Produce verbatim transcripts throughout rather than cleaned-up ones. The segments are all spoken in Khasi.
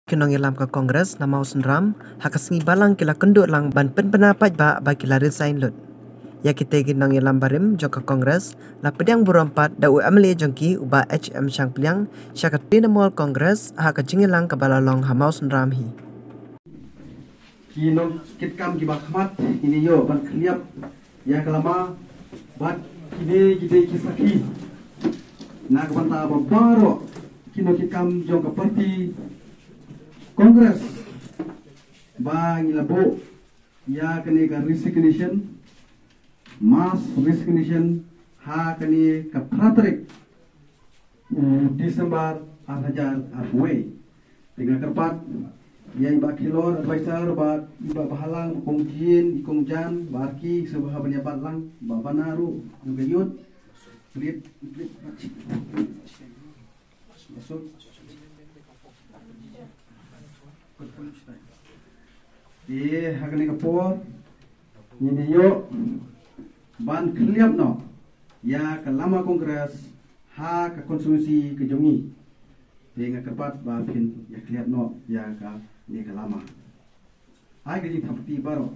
Ki nongïalam ka Congress na Mawsynram ha ka sngi Balang ki la kynduh lang ban pynbna paidbah ba ki la resign lut. Ïa kitei ki nongïalam barim jong ka Congress la pdiang burom pat da u M L A jong ki, u Bah H M Shangpliang, sha ka Trinamool Congress ha ka jingïalang kaba la long ha Mawsynram hi. Ki nongkitkam kiba khmat, ngin ïoh ban khlieh ïa ka lama bad kine ki dei ki sakhi na ka bynta ba baroh ki nongkitkam jong ka party Congress ba ngi la buh ïa kane ka resignation, mass resignation, ha kane ka phra tarik u December ar hajar arphew wei. Te nga kyrpad ïa i Bah Khilor, advisor, bad i Bah Bahalang, Kong Jin, i Kong Jan, Bah Arki, sngewbha ban ïa bat lang, Bah Bana ruh, jong ka youth. Rit, rit, rit. Te ha kane ka por ngin ïoh ban khlieh noh ïa ka lama Congress ha ka constituency ka jong ngi. Te nga kyrpad ba phin ïa khlieh noh ïa kane ka lama. Ai ka jingthap kti baroh.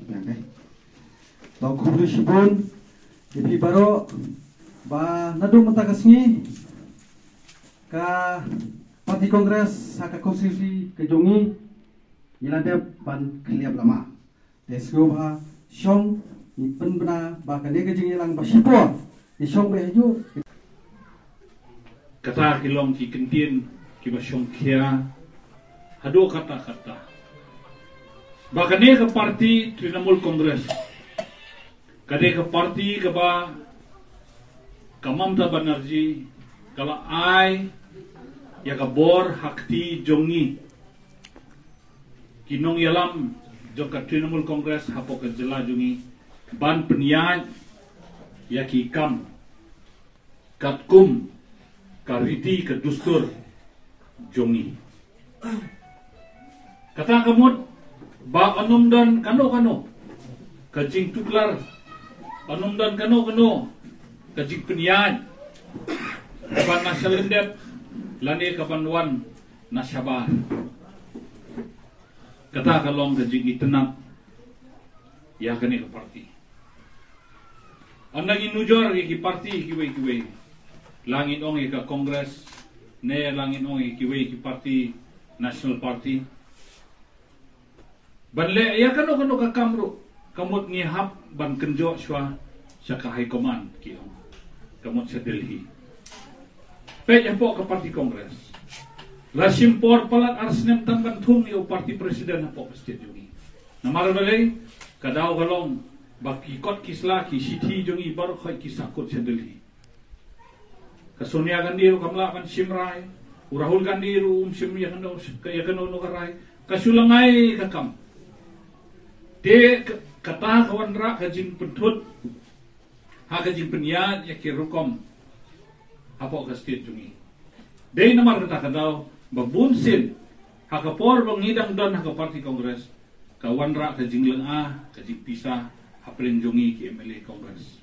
Biang dei. To khublei shibun ïa phi baroh ba naduh mynta ka sngi ka party Congress ha ka constituency ka jong ngi ngi la dep ban khlieh lama. Te sngewbha shong ngi pynbna ba kane ka jingïalang ba shipor ngi shong beit hajuh. Kata ki long ki kyntien kiba shongkhia haduh katta katta ba kane ka party Trinamool Congress ka dei ka party kaba ka Mamata Banerjee ka la ai ïa ka bor ha kti jong ngi ki nongïalam jong ka Trinamool Congress hapoh ka jylla jong ngi ban pynïaid ïa ki kam katkum ka riti ka dustur jong ngi. Kata ka mut ba yn ym don kano kano ka jingtuklar, yn ym don kano kano ka jingpynïaid kaban na sha lyndet lane kaban wan na shabar. Kata ka long ka jingitynnad ïa kane ka party. Ynda ngi nujor ïa ki party kiwei kiwei, la ngin ong ïa ka Congress ne la ngin ong ïa kiwei ki party, National Party, ban leh ïa kano kano ka kam ruh ka mut ngi hap ban kynjoh shuwa sha ka High Command, ki ong, ka mut sha Delhi. Peit hapoh ka party Congress, la shim por palat ar snem tang ban thung ïa u party president hapoh ka state jong ngi. Namar balei? Ka daw ka long ba ki kot ki sla, ki shithi jong ngi baroh khoit ki sahkut sha Delhi. Ka Sonia Gandhi ruh kam lah ban shim rai, u Rahul Gandhi ruh um shim ïa kano, ïa kano kano ka rai. Ka shu lyngngai ka kam. Te ka, kata ka wanrah ka jingpynthut ha ka jingpynïaid ïa ki rukom hapoh ka state jong ngi. Dei namar kata ka daw ba bun sien ha ka por ba ngi dang don ha ka party Congress ka wanrah ka jinglynga ka jingpisa hapdeng jong ngi ki M L A Congress.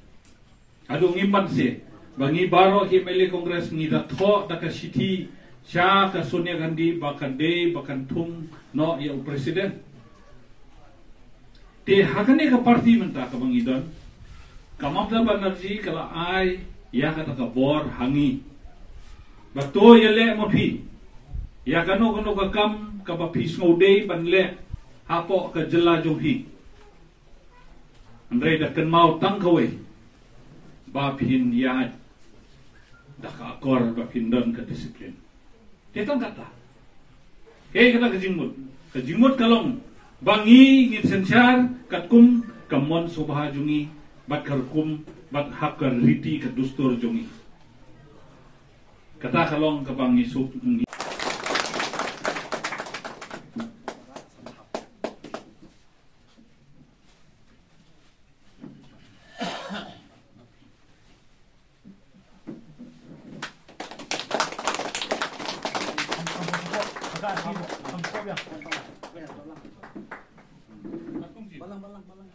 Haduh ngim banse ba ngi baroh ki M L A Congress ngi da thoh da ka shithi sha ka Sonia Gandhi ba ka dei ba kan thung noh ïa u president. Te ha kane ka party mynta kaba ngi don, ka Mamata Banerjee ka la ai ïa kata ka bor ha ngi ba to ïaleh ma phi ïa kano kano ka kam kaba phi sngewdei ban leh hapoh ka jylla jong phi. Hynrei da kynmaw tang kawei, ba phin ïaid da ka akor, ba phin don ka disiplin. Te tang kata. Hei, kata ka jingmut. Ka jingmut ka long ba ngi ngin synshar katkum ka mon sngewbha jong ngi bad ka rukom bad ha ka riti ka dustur jong ngi. Kata ka long kaba ngi suk ngi. Balang, balang, balang.